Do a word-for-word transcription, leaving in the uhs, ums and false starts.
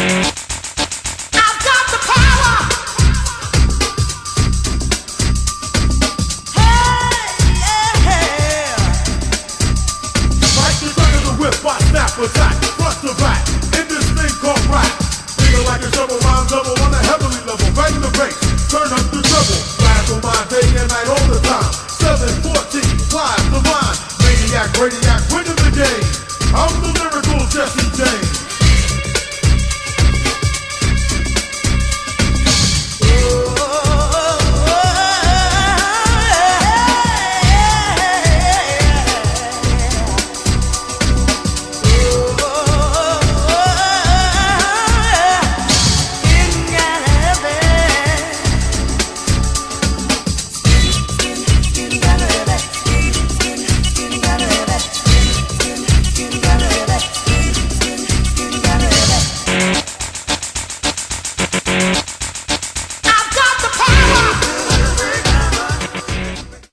I've got the power. Hey, yeah. Like the threat of the whip, I snap attack, front to back, in this thing called rap. Feel like a shovel, rhyme double on a heavenly level. Bang the bass, turn up the treble. Blast on my day and night all the time. Seven fourteen, flies the line. Maniac, radiac, winning the game. I'm the lyrical Jesse James.